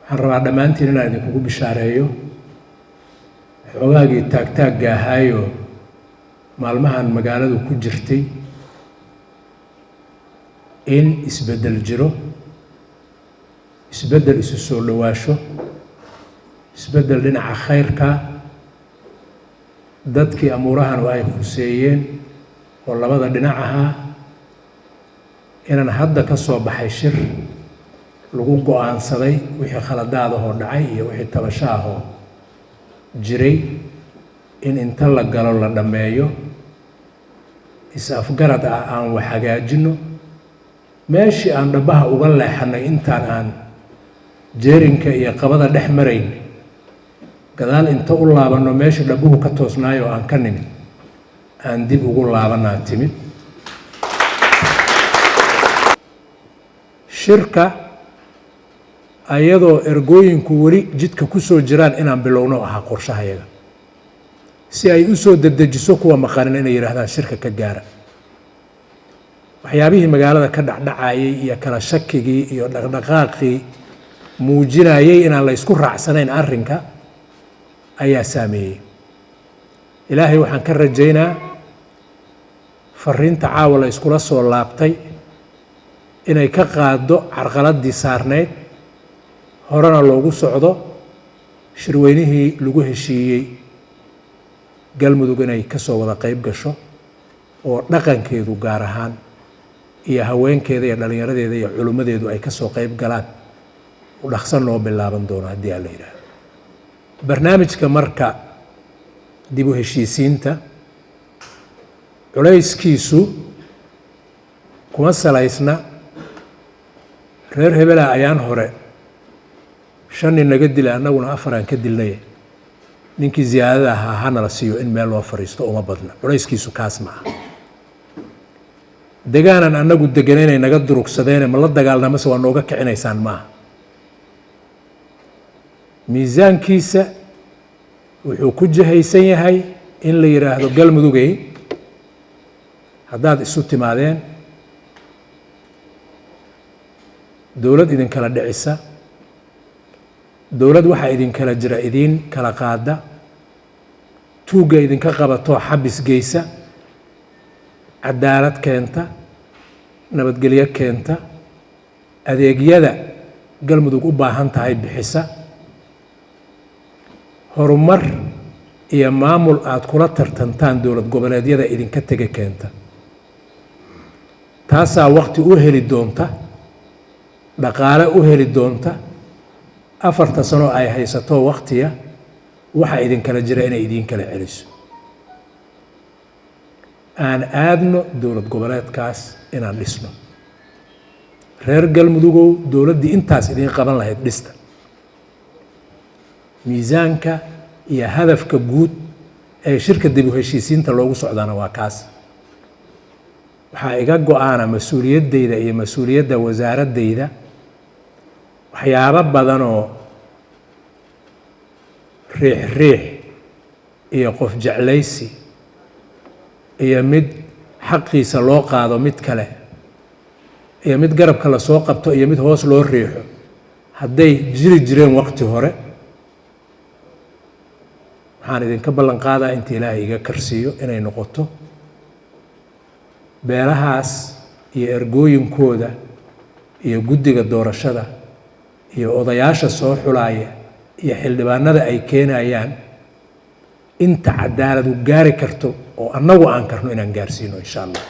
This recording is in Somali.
Waxaan rabaa dhammaantiin inaan idinkugu bishaareeyo xoogaagii taagtaagga ahaayoo maalmahan magaaladu ku jirtay in isbeddel jiro, isbeddel isu soo dhowaasho, isbeddel dhinaca khayrka. Dadkii amuurahan ay khuseeyeen oo labada dhinac ahaa inaan hadda ka soo baxay shir lagu go'aansaday wixii khaladaadahoo dhacay iyo wixii tabashaahoo jiray in inta la galo la dhammeeyo, is-afgarad ah aan wax hagaajino. Meeshii aan dhabbaha uga leexanay intaan aan jeerinka iyo qabada dhex marayn, gadaal inta u laabanno meeshii dhabbuhu ka toosnaayo oo aan ka nimid aan dib ugu laabanaa timid. Shirka ayadoo ergooyinku weli jidka ku soo jiraan inaan bilowno ahaa qorshahayaga, si ay u soo dedejiso kuwa maqanin inay yidhaahdaan shirka ka gaara. Waxyaabihii magaalada ka dhacdhacayay iyo kala shakigii iyo dhaqdhaqaaqii muujinayay inaan la isku raacsanayn arrinka ayaa saameeyey. Ilaahay waxaan ka rajaynaa fariinta caawa la iskula soo laabtay inay ka qaaddo carqaladdii saarnayd, horena loogu socdo shirweynihii lagu heshiiyey Galmudug inay ka soo wada qayb gasho oo dhaqankeedu gaar ahaan iyo haweenkeeda iyo dhallinyaradeeda iyo culimmadeedu ay ka soo qayb galaan, u dhaqsan noo bilaaban doono haddii aan la yidhaahdo. Barnaamijka marka dib u heshiisiinta culayskiisu kuma salaysna reer hebela ayaan hore 5 nin naga dila, annaguna 4 aan ka dilnay, ninkii ziyaadada ahaa hanala siiyo in meel loo fariisto uma badna. Culayskiisu kaas ma aha. Degaanan annagu deganaynay naga durugsadeene ma la dagaalnamase waa nooga kicinaysaan maaha. Miisaankiisa wuxuu ku jahaysan yahay in la yidhaahdo Galmudugey haddaad isu timaadeen dowlad idinkala dhicisa, dowlad waxaa idinkala jira idiin kala qaada, tuugga idinka qabatoo xabis geysa, cadaalad keenta, nabadgelyo keenta, adeegyada Galmudug u baahan tahay bixisa, horumar iyo maamul aad kula tartantaan dowlad goboleedyada idinka tega keenta, taasaa waqti u heli doonta, dhaqaale u heli doonta, 4 sano ay haysato waqtiya waxa idinkala jira inay idiin kala celiso. Aan aadno dowlad goboleedkaas inaan dhisno. Reer Galmudugow, dowladdii intaas idiin qaban lahayd dhista. Miisaanka iyo hadafka guud ee shirka dib u heshiisiinta loogu socdaana waa kaas. Waxaa iga go'aana mas-uuliyaddayda iyo mas-uuliyadda wasaaraddayda waxyaabo badanoo riix riix iyo qof jeclaysi iyo mid xaqiisa loo qaado mid kale iyo mid garabka lasoo qabto iyo mid hoos loo riixo hadday jiri jireen waqti hore, waxaan idinka ballan qaadaa inta Ilaahay iga karsiiyo inay noqoto beelahaas iyo ergooyinkooda iyo guddiga doorashada iyo odayaasha soo xulaaya iyo xildhibaanada ay keenayaan inta cadaaladu gaari karto oo annagu aan karno inaan gaarsiino insha Allah.